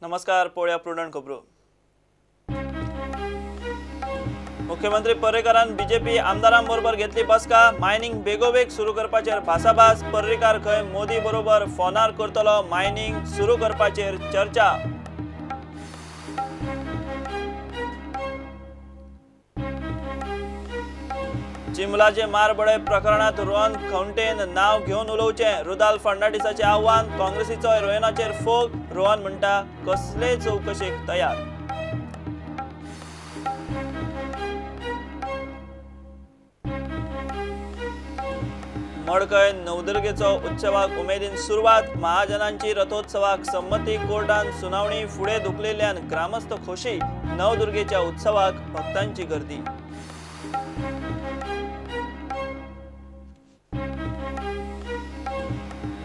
नमस्कार, पळोवया प्रुडंट खबरो। मुख्यमंत्री पर्रीकारान बीजेपी आमदारां बरोबर घेतली बसका। मायनिंग बेगोबेग सुरू करपाचेर भासाभास। पर्रीकार खंय मोदी बरोबर फोनार करतलो मायनिंग सुरू करपाचेर चर्चा। चिंबलाचे मारबडय प्रकरणात रोहन खंवटेन नाव घेवन उलोवचें। रुदाल फर्नांडीसाचें आव्हान। काँग्रेसीचो रोहनाचेर फोग। रोहन म्हणटा कसले चवकशेक तयार। मडकय नवदुर्गेचो उत्सवाक उमेदीन सुरवात। महाजनांची रथोत्सवाक संमती। कोर्टान सुनावणी फुडें धुकलेल्यान ग्रामस्थ खोशी। नवदुर्गेच्या उत्सवाक भक्तांची गर्दी।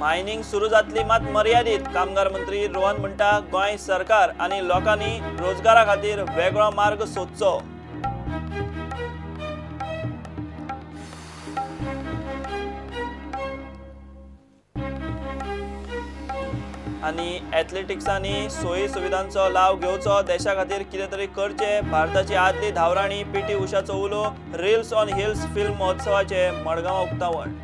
मायनिंग सुरू जातली मात मर्यादीत। कामगार मंत्री रोहन म्हणटा गोंय सरकार आनी लोकांनी रोजगारा खातीर वेगळो मार्ग सोदचो। आनी एथलेटिक्सांनी सोयी सुविधांचो लाव घेवचो, देशा खातीर कितें तरी करचें। भारताची आदली धांवराणी पीटी उषाचो उलो। रिल्स ऑन हिल्स फिल्म महोत्सवाचें मडगांवां उक्तावण।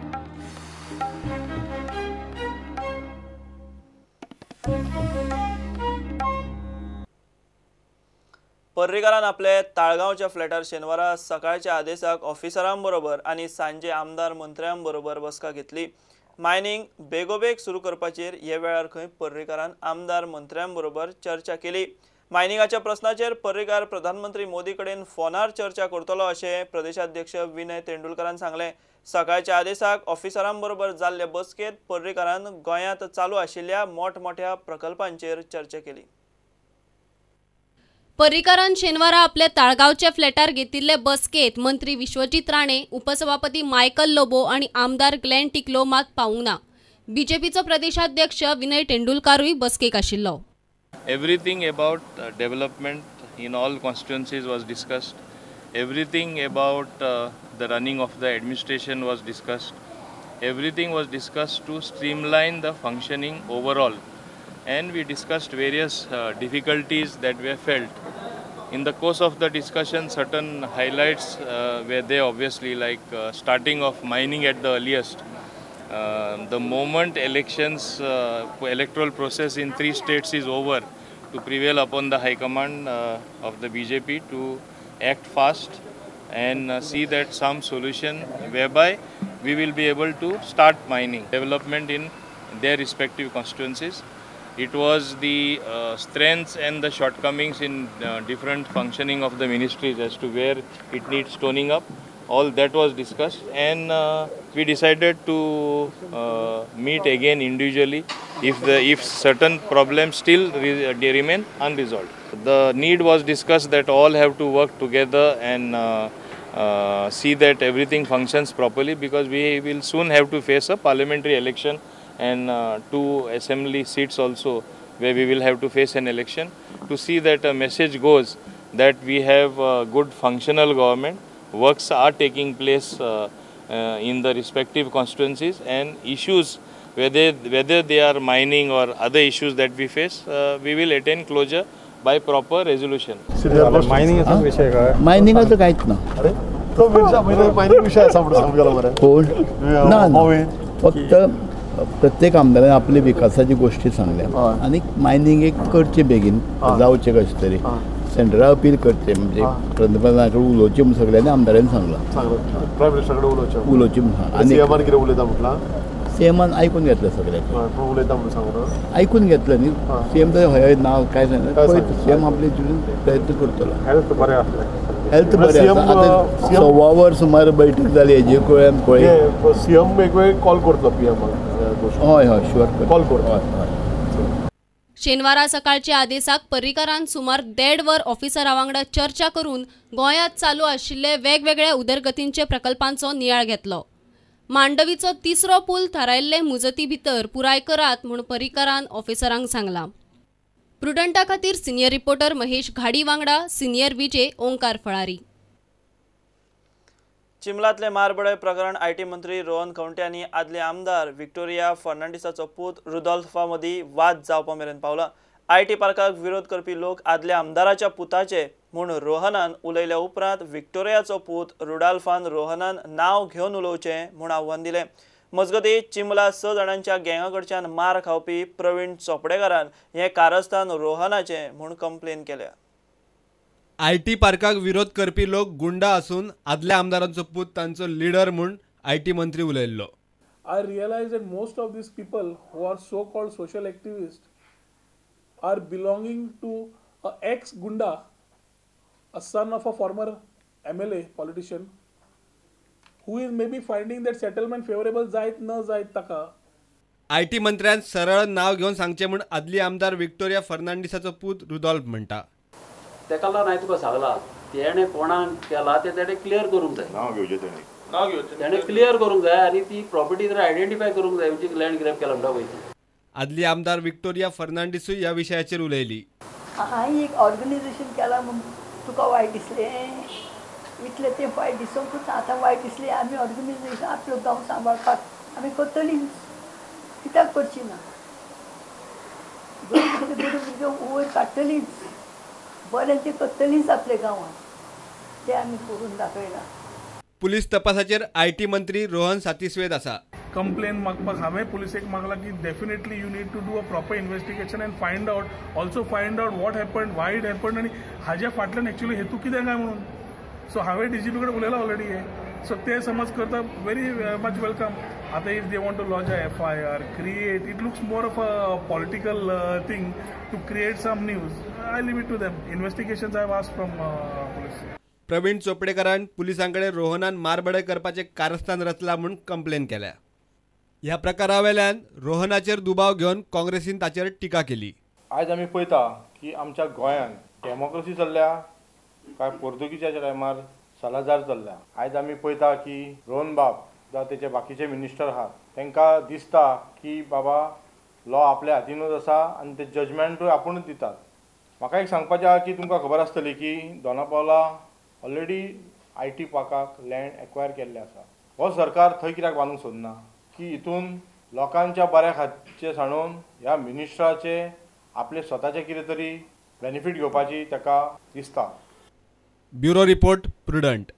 पर्रीकारान आपले ताळगांवच्या फ्लॅटार शेनवारा सकाळच्या आदेशाक ऑफिसरां बरोबर आनी सांजे आमदार मंत्र्यां बरोबर बसका घेतली। मायनिंग बेगोबेग सुरू करपाचेर हे वेळार खंय पर्रीकारान आमदार मंत्र्यां बरोबर चर्चा केली। मायनिंगाच्या प्रस्नाचेर पर्रीकार प्रधानमंत्री मोदी कडेन फोनार चर्चा करतलो अशें प्रदेशाध्यक्ष विनय तेंडुलकरान सांगलें। सकाळच्या आदेशाक ऑफिसरां बरोबर जाल्ले बसकेंत पर्रीकारान गोंयांत चालू आशिल्ल्या मोठमोठ्या प्रकल्पांचेर चर्चा केली। पर्रीकारान शेनवारा आपल्या ताळगांवच्या फ्लॅटार घेतिल्ले बसकेंत मंत्री विश्वजीत राणे, उपसभापती मायकल लोबो आनी आमदार ग्लॅन टिकलो मात पावूंक ना। बीजेपीचो प्रदेशाध्यक्ष विनय तेंडुलकारूय बसकेक आशिल्लो। Everything about development in all constituencies was discussed. Everything about the running of the administration was discussed. Everything was discussed to streamline the functioning overall. And we discussed various difficulties that were felt. In the course of the discussion, certain highlights were there, obviously, like starting of mining at the earliest. The moment elections, electoral process in 3 states is over, to prevail upon the high command of the BJP to act fast and see that some solution whereby we will be able to start mining development in their respective constituencies. It was the strengths and the shortcomings in different functioning of the ministries as to where it needs toning up. All that was discussed, and we decided to meet again individually if certain problems still remain unresolved. The need was discussed that all have to work together and see that everything functions properly, because we will soon have to face a parliamentary election and 2 assembly seats also, where we will have to face an election, to see that a message goes that we have a good functional government, works are taking place in the respective constituencies, and issues, whether they are mining or other issues that we face, we will attain closure by proper resolution. मायनिंगाचो कांयच ना, कोण ना, फक्त प्रत्येक आमदारान आपले विकासाची गोष्टी सांगल्या आनी मायनिंग एक करचें बेगीन जावचें कशें तरी, सेंट्रला अपील करचें, म्हणजे पंतप्रधाना कडेन उलोवचें म्हूण सगळ्यांनी आमदारांनी सांगलां, प्रायम मिनिस्टरा कडेन उलोवचें म्हूण। आनी सीएमान कितें उलयता म्हटलां, सीएमान आयकून घेतलें सगळ्यांचें, उलयता म्हणून सांगून आयकून घेतलें न्ही। सीएम तर हय ना काय सांगलें, सीएम आपले जिवीन प्रयत्न करतलो। हेल्थ बरें आसलें, हेल्थ बरें आसा। आतां 1.25 वर सुमार बैठक जाली हेजे कळ्ळें पळय, सीएम एक वेळ कॉल करतलो पीएमाक, हय हय शुअर कॉल करतलो। हय हय। शेनवारा सकाळच्या आदेशाक पर्रीकारान सुमार 1.5 वर ऑफिसरां वांगडा चर्चा करून गोंयांत चालू आशिल्ले वेगवेगळ्या उदरगतींचे प्रकल्पांचो नियाळ घेतलो। मांडवीचो 3रो पूल थारायल्ले मुजती भितर पुराय करात म्हूण पर्रीकारान ऑफिसरांक सांगलां। प्रुडंटा खातीर सिनियर रिपोर्टर महेश घाडी वांगडा सिनियर विजय ओंकार फळारी। चिंबलातले मारबडय प्रकरण IT मंत्री रोहन खंवटे आनी आदले आमदार विक्टोरिया फर्नांडीसाचो पूत रुदोल्फा मदीं वाद जावपा मेरेन पावला। IT पार्काक विरोध करपी लोक आदल्या आमदाराच्या पुताचे म्हूण रोहनान उलयल्या उपरांत विक्टोरियाचो पूत रुडाल्फान रोहनान नांव घेवन उलोवचें म्हूण आव्हान दिलें। मजगतीं चिंबला 6 जाणांच्या गँगा कडच्यान मार खावपी प्रवीण चोपडेकारान हें कारस्थान रोहनाचें म्हूण कंप्लेन केल्या। IT पार्काक विरोध करपी लोक गुंडा आसून आदल्या आमदारांचो पूत तांचो लिडर म्हूण IT मंत्री उलयल्लो। I realize that most of these people who are so called social activists are belonging to a ex gunda, a son of a former MLA politician who is maybe finding that settlement favorable जायत न जायत ताका। IT मंत्र्यान सरळ नाव घेवन सांगचें म्हूण आदली आमदार विक्टोरिया फर्नांडीसाचो पूत रुडॉल्फ म्हणटा। तेका लागून हांवें तुका सांगला तेणें कोणाक केला तें तेणें क्लियर करूंक जाय, नांव घेवचें तेणें, नांव घेवचें तेणें क्लियर करूंक जाय आनी ती प्रॉपर्टी जर आयडेंटिफाय करूंक जाय म्हणजे लँड ग्रॅब केला म्हणटा पळय ती। आदली आमदार विक्टोरिया फर्नांडीसूय ह्या विशयाचेर उलयली। हांवें एक ऑर्गनायझेशन केलां म्हूण तुका वायट दिसलें, इतलें तें वायट दिसोंकूच आतां वायट दिसलें। आमी ऑर्गनायझेशन आपलो गांव सांबाळपाक आमी करतलीच, कित्याक करची ना? बरीं भुरगीं वयर काडटलीच, बरें तें करतलीच आपल्या गांवांत, तें आमी करून दाखयलां। पुलीस तपासाचेर IT मंत्री रोहन सातिस्वेद आसा। कंप्लेन मागपाक हांवें पुलिसेक मागला की definitely you need to do a proper investigation and find out, also find out what happened, why it happened आनी हाज्या फाटल्यान एक्चुअली हेतू कितें काय म्हणून। सो हांवें डीजीपी कडेन उलयलां ऑलरेडी हें, सो ते समज करता व्हेरी मच welcome. आतां if they want to lodge a FIR create, it looks more of a political thing to create some news, I leave it to them. Investigations I have asked from police. Praveen चोपडेकारान पुलिसांकडे रोहनान मारबडय करपाचें कारस्थान रचलां म्हूण complain केल्या। ह्या प्रकारावेल्यान रोहनाचेर दुबाव घेवन काँग्रेसीन ताचेर टिका केली। आयज आमी पळयता की आमच्या गोंयांत डेमोक्रेसी चल्ल्या काय पोर्तुगीजाच्या टायमार सलाजार चल्ल्या। आयज आमी पळयता की रोहन बाब जावं तेचे बाकीचे मिनिस्टर आहात तांकां दिसता की बाबा लॉ आपल्या हातीनूच आसा आनी ते जजमेंटूय आपुणूच दितात। म्हाका एक सांगपाचें आहा की तुमकां खबर आसतली की Dona Paula already IT पार्काक land acquire केल्लें आसा। हो सरकार थंय कित्याक बांदूंक सोदना की हितून लोकांच्या बऱ्या खातीर सांडून ह्या मिनिस्टराचे आपले स्वताचे कितें तरी बेनिफीट घेवपाची ताका दिसता। Bureau report, Prudent.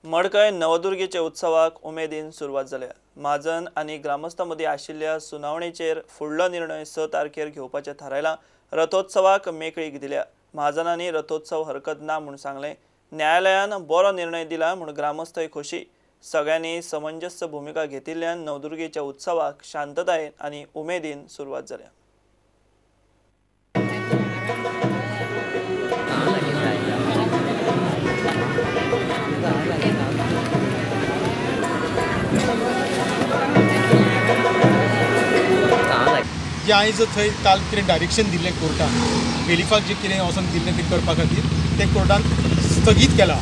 Madkai नवदुर्गेच्या उत्सवाक उमेदीन सुरवात जाल्या। म्हाजन आनी ग्रामस्थां मदीं आशिल्ल्या सुनावणेचेर फुडलो निर्णय 6 तारखेर घेवपाचें थारायलां। रथोत्सवाक मेकळीक दिल्या। म्हाजनांनी रथोत्सव हरकत ना म्हूण सांगलें। न्यायालयान बरो निर्णय दिला म्हूण ग्रामस्थय खोशी। सगळ्यांनी समंजस्य भुमिका घेतिल्ल्यान नवदुर्गेच्या उत्सवाक शांततायेन आनी उमेदीन सुरवात जाल्या। जे आयज थंय काल कितें डायरेक्शन दिल्लें कोर्टान, बेलिफाक जें कितें वचोन दिल्लें तें करपा खातीर तें कोर्टान स्थगीत केलां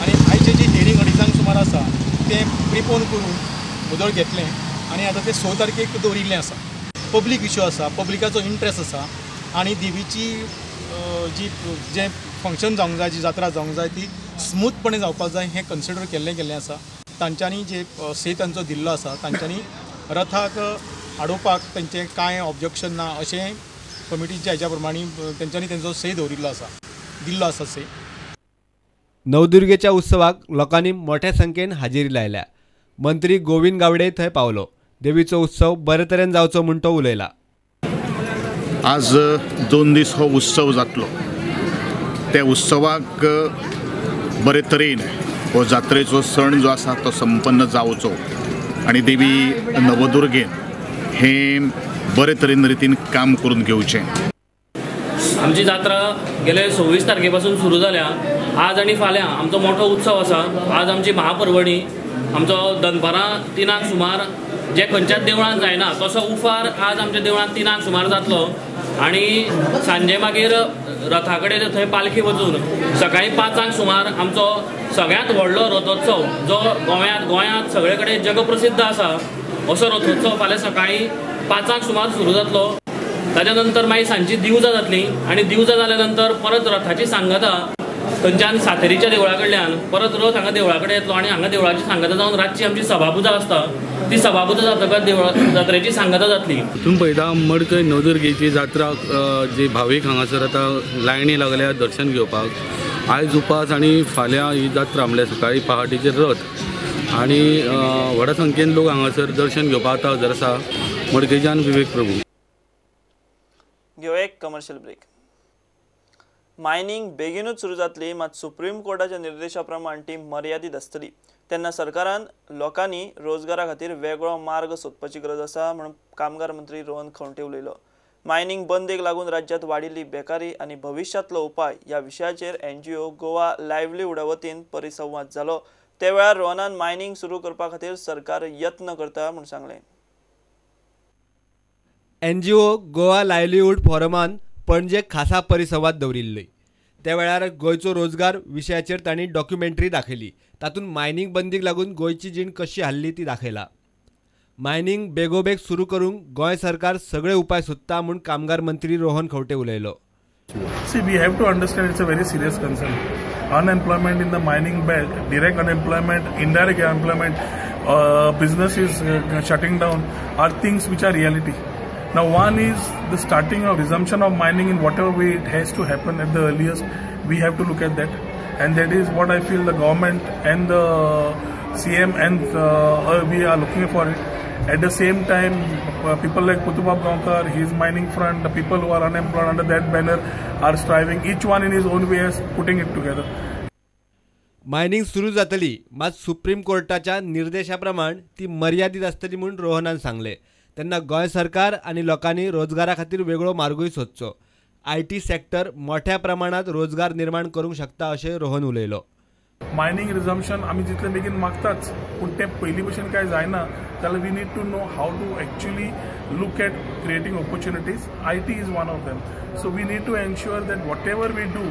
आनी आयचें जें हियरींग 2:30 सुमार आसा तें प्रिपोन करून मुदळ घेतलें आनी आतां तें 6 तारखेक दवरिल्लें आसा। पब्लीक इशू आसा, पब्लिकाचो इंट्रस्ट आसा आनी देवीची जी जें फंक्शन जावंक जाय, जी जात्रा जावंक जाय ती स्मूथपणे जावपाक जाय हें कन्सिडर केल्लें गेल्लें आसा। तांच्यांनी जे से तांचो दिल्लो आसा तांच्यांनी रथाक आडोवपाक तांचें कांय ऑब्जेक्शन ना अशें कमिटीच्या हेच्या प्रमाणे तेंच्यांनी तेंचो से दवरिल्लो आसा, दिल्लो आसा से। नवदुर्गेच्या उत्सवाक लोकांनी मोठ्या संख्येन हाजेरी लायल्या। मंत्री गोविंद गावडे थंय पावलो। देवीचो उत्सव बरे तरेन जावचो म्हूण तो उलयला। आज 2 दीस हो उत्सव जातलो, त्या उत्सवाक बरे तरेन हो जात्रेचो सण जो आसा तो संपन्न जावचो आनी देवी नवदुर्गेन हे बरे तरेन रितीन काम करून घेवचें। आमची जात्रा गेले 26 तारखे पासून सुरू जाल्या। आज आनी फाल्यां आमचो मोठो उत्सव आसा। आज आमची महापर्वणी, आमचो दनपारां 3 सुमार जे खंयच्याच देवळांत जायना तसो उफार आज आमच्या देवळांत 3 सुमार जातलो आनी सांजे मागीर रथा कडेन थंय पालखी वचून सकाळी 5 सुमार आमचो सगळ्यांत व्हडलो रथोत्सव जो गोंयांत सगळे कडेन जगप्रसिद्ध आसा असो रथोत्सव फाल्यां सकाळी 5 सुमार सुरू जातलो। ताच्या नंतर मागीर सांजची दिवजां जातली आनी दिवजां जाल्या नंतर परत रथाची सांगता थंयच्यान सातेरीच्या देवळा कडल्यान परत रथ हांगा देवळा कडेन येतलो आनी हांगा देवळाची सांगता जावन रातची आमची सभापुजा आसता। ती सभापती जातकच देवळा जात्रेची सांगता जातली. तुमी पळयता मडकय नवदुर्गेची जात्रा जी भावीक हांगासर आतां लायनी लागल्या दर्शन घेवपाक. आयज उपास आनी फाल्यां ही जात्रा म्हणल्यार सकाळी पहाटेचे रथ आनी व्हडा संख्येन लोक हांगासर दर्शन घेवपाक आतां हजर आसा. मडकयच्यान विवेक प्रभू. घेवया एक कमर्शियल ब्रेक. मायनिंग बेगीनूच सुरू जातली, मात सुप्रीम कोर्टाच्या निर्देशा प्रमाण ती मर्यादीत आसतली. तेन्ना सरकारान लोकांनी रोजगारा खातीर वेगळो मार्ग सोदपाची गरज आसा म्हणून कामगार मंत्री रोहन खंवटे उलयलो. मायनिंग बंदेक लागून राज्यांत वाडिल्ली बेकारी आनी भविश्यांतलो उपाय ह्या विशयाचेर एनजीओ गोवा लायव्हलीहुडा वतीन परिसंवाद जालो. ते वेळार रोहनान मायनिंग सुरू करपा खातीर सरकार यत्न करता म्हूण सांगलें. एनजीओ गोवा लायव्हलीहूड फोरमान पणजे खासा परिसंवाद दवरिल्ले. त्या वेळार गोंयचो रोजगार विशयाचेर तांणी डॉक्युमेंटरी दाखयली. तातूंत मायनिंग बंदीक लागून गोंयची जीण कशी हाल्ली ती दाखयला. मायनिंग बेगोबेग सुरू करूंक गोंय सरकार सगळे उपाय सोदता म्हूण कामगार मंत्री रोहन खंवटे उलयलो. See, we have to understand it's a very serious concern. Unemployment in the mining belt, direct unemployment, indirect unemployment, businesses shutting down are things which are reality. Now, one is the starting of resumption of mining in whatever way it has to happen at the earliest. We have to look at that, and that is what I feel the government and the CM and we are looking for it. At the same time, people like Putubab Gaonkar, his mining front, the people who are unemployed under that banner are striving, each one in his own way is putting it together. Mining सुरू जातली, मात supreme कोर्टाच्या निर्देशा प्रमाण ती मर्यादीत आसतली म्हूण रोहनान सांगलें. तेन्ना गोंय सरकार आनी लोकांनी रोजगारा खातीर वेगळो मार्गूय सोदचो. IT sector मोठ्या प्रमाणात रोजगार निर्माण करूंक शकता अशें रोहन उलयलो. मायनिंग रिजम्पशन आमी जितले बेगीन मागताच, पूण तें पयलीं भशेन कांय जायना जाल्यार we need to know how to actually look at creating opportunities. IT is one of them. So we need to ensure that whatever we do,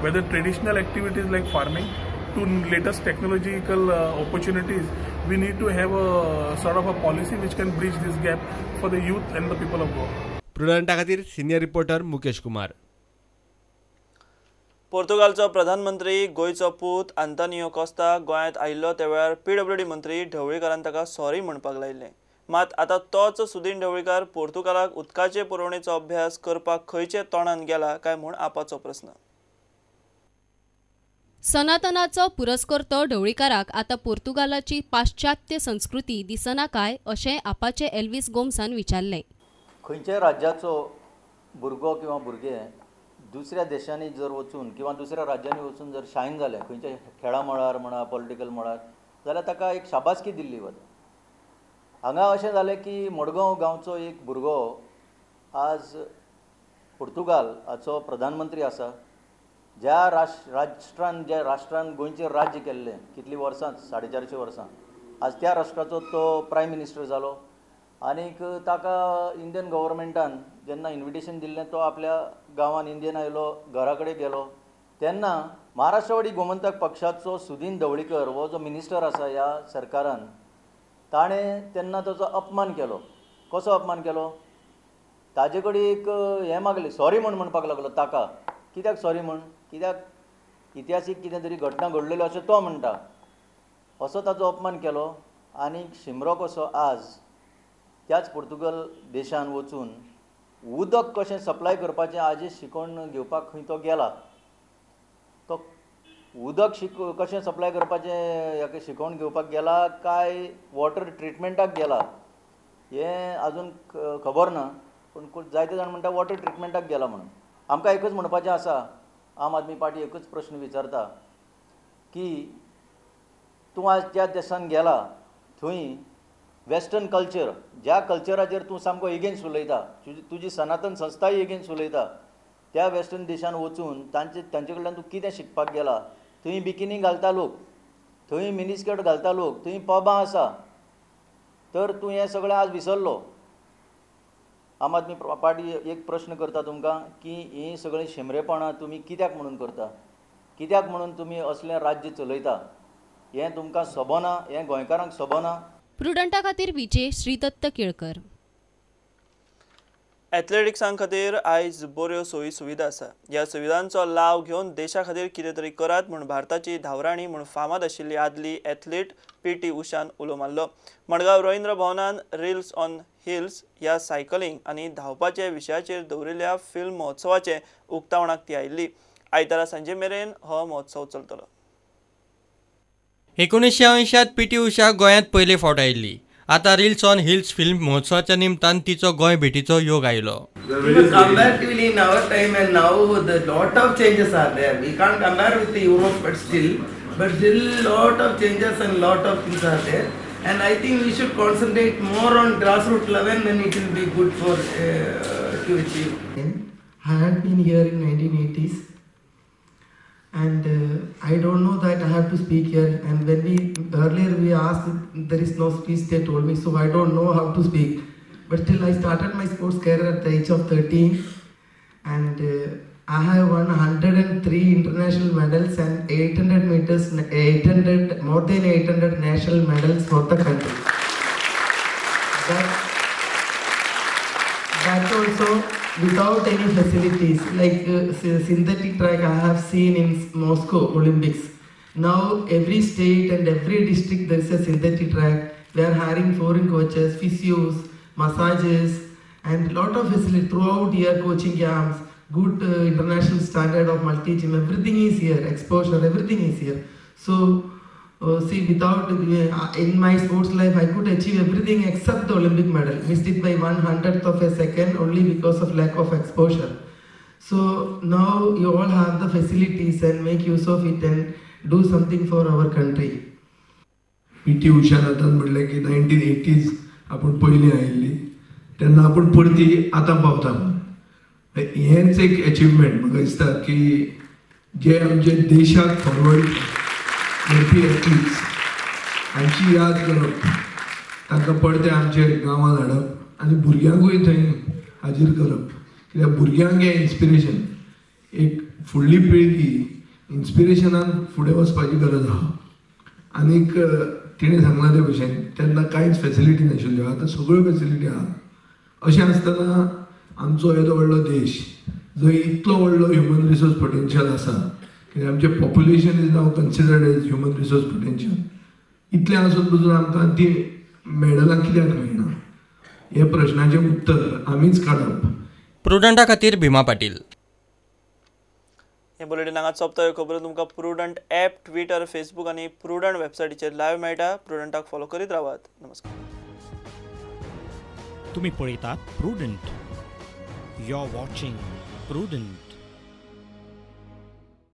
whether traditional activities like farming to latest technological opportunities, we need to have a sort of a policy which can bridge this gap for the youth and the people of Goa. प्रुडंटा खातीर senior reporter Mukesh Kumar. पोर्तुगालचो प्रधानमंत्री गोंयचो पूत आंतोनियो कोस्ता गोंयांत आयिल्लो त्या वेळार PWD मंत्री ढवळीकारान ताका सॉरी म्हणपाक लायिल्लें. मात आतां तोच सुदीन ढवळीकार पोर्तुगालाक उदकाचे पुरवणेचो अभ्यास करपाक खंयचे तोंडान गेला काय म्हूण आपाचो प्रस्न. सनातनाचो पुरस्कर्तो ढवळीकाराक आतां पोर्तुगालाची पाश्चात्य संस्कृती दिसना काय अशें आपाचे एल्विस गोम्सान विचारलें. खंयच्याय राज्याचो भुरगो किंवा भुरगें दुसऱ्या देशांनी जर वचून किंवा दुसऱ्या राज्यांनी वचून जर शायन जालें खंयच्या खेळा मळार म्हणा पॉलिटिकल मळार जाल्यार ताका एक शाबासकी दिल्ली वता. हांगा अशें जालें की मडगांव गांवचो एक भुरगो आज पुर्तुगाल हाचो प्रधानमंत्री आसा. ज्या राष्ट्रान ज्या राष्ट्रान गोंयचेर राज्य केल्लें कितलीं वर्सां 450 वर्सां, आज त्या राष्ट्राचो तो प्रायम मिनिस्टर जालो आनीक ताका इंडियन गव्हर्मेंटान जेन्ना इन्विटेशन दिल्लें तो आपल्या गांवान इंडियन आयलो, घरा कडेन गेलो. तेन्ना महाराष्ट्रवादी गोमंतक पक्षाचो सुदीन ढवळीकर हो जो मिनिस्टर आसा ह्या सरकारान, ताणें तेन्ना ताचो अपमान केलो. कसो अपमान केलो? ताजे कडेन एक हें मागलें, सॉरी म्हूण म्हणपाक लागलो ताका. कित्याक सॉरी म्हूण? कित्याक इतिहासीक कितें तरी घटना घडलेल्यो अशें तो म्हणटा. असो ताचो अपमान केलो आनी शिमरो कसो आज त्याच पुर्तुगल देशान वचून उदक कशें सप्लाय करपाचें आजच शिकोवन घेवपाक खंय तो गेला. तो उदक कशें सप्लाय करपाचें हेका शिकोवन घेवपाक गेला काय वॉटर ट्रिटमेंटाक गेला हें आजून खबर ना, पूण जायते जाण म्हणटा वॉटर ट्रिटमेंटाक गेला म्हणून. आमकां एकूच म्हणपाचें आसा, आम आदमी पार्टी एकूच प्रश्न विचारता की तूं आज ज्या देशान गेला थंय वेस्टर्न कल्चर, ज्या कल्चराचेर तूं सामको एगेन्स्ट उलयता, तुजी सनातन संस्थाय एगेन्स्ट उलयता, त्या वेस्टर्न देशान वचून तांचे कडल्यान तूं कितें शिकपाक गेला? थंय बिकिनी घालता लोक, थंय मिनीस्कर्ट घालता लोक, थंय पबां आसा, तर तूं हें सगळें आज विसरलो. आम आदमी पार्टी एक प्रश्न करता तुमकां की हीं सगळीं शेमरेपणां तुमी कित्याक म्हणून करता? कित्याक म्हणून तुमी असलें राज्य चलयता? हें तुमकां सोबना, हें गोंयकारांक सोबना. प्रुडंटा खातीर विजय श्रीदत्त केळकर. एथलेटिक्सां खातीर आयज बऱ्यो सोयी सुविधा आसा. ह्या सुविधांचो लाव घेवन देशा खातीर कितें तरी करात म्हूण भारताची धांवराणी म्हूण फामाद आशिल्ली आदली एथलीट पी.टी. उषान उलो मारलो. मडगांव रवींद्र भवनान रिल्स ऑन हिल्स ह्या सायकलिंग आनी धांवपाचे विशयाचेर दवरिल्ल्या फिल्म महोत्सवाचे उक्तावणाक ती आयिल्ली. आयतारा सांजे मेरेन हो महोत्सव चलतलो. 1980 पी.टी. उषा गोंयांत पयले फावट आयिल्ली. आता रिल्स ऑन हिल्स फिल्म महोत्सवाच्या निमतान तिचो गोंय भेटीचो योग आयलो. Comparatively in our time and now the lot of changes are there. We can't compare with the Europe, but still lot of changes and lot of things are there. And I think we should concentrate more on grassroots level, then it will be good for to achieve. I had been here in 1980s. And I don't know that I have to speak here. And when we earlier we asked, there is no speech, they told me, so I don't know how to speak. But still I started my sports career at the age of 13, and I have won 103 international medals and 800 meters, 800, more than 800 national medals for the country. That also without any facilities, like synthetic track I have seen in Moscow Olympics. Now every state and every district there is a synthetic track. They are hiring foreign coaches, physios, massages, and lot of facilities throughout year, coaching camps, good international standard of multi-gym, everything is here, exposure, everything is here. So see, without, in my sports life, I could achieve everything except the Olympic medal. Missed it by 1/100th of a second only because of lack of exposure. So now you all have the facilities and make use of it and do something for our country. P.T. Usha नाथान म्हणलें की 1980s आपूण पयलीं आयिल्ली तेन्ना आपूण परती आतां पावता. हेंच एक एचिवमेंट म्हाका दिसता की जे आमचे देशाक फॉरवर्ड व्हरपी एथलीट्स हांची याद करप, तांकां परते आमचे गांवांत हाडप आनी भुरग्यांकूय थंय हाजीर करप, कित्याक भुरग्यांक हें इन्स्पिरेशन, एक फुडली पिळगी इन्स्पिरेशनान फुडें वचपाची गरज आहा. आनीक तिणें सांगलां ते भशेन तेन्ना कांयच फेसिलिटी नाशिल्ल्यो, आतां सगळ्यो फेसिलिटी आहा. अशें आसतना आमचो येदो व्हडलो देश जंय इतलो व्हडलो ह्युमन रिसोर्स पोटेन्शियल आसा, कित्याक आमचें population is now considered as human resource potential, इतलें आसून पसून आमकां ती मेडलां कित्याक मेळना हे प्रश्नाचें उत्तर आमीच काडप. प्रुडंटा खातीर भीमा पाटील. हे बुलेटीन हांगा सोंपता. ह्यो खबरो तुमकां प्रुडंट ॲप, ट्विटर, फेसबूक आनी प्रुडंट वेबसायटीचेर लायव्ह मेळटा. प्रुडंटाक फॉलो करीत रावात. नमस्कार. तुमी पळयतात Prudent. You are watching Prudent.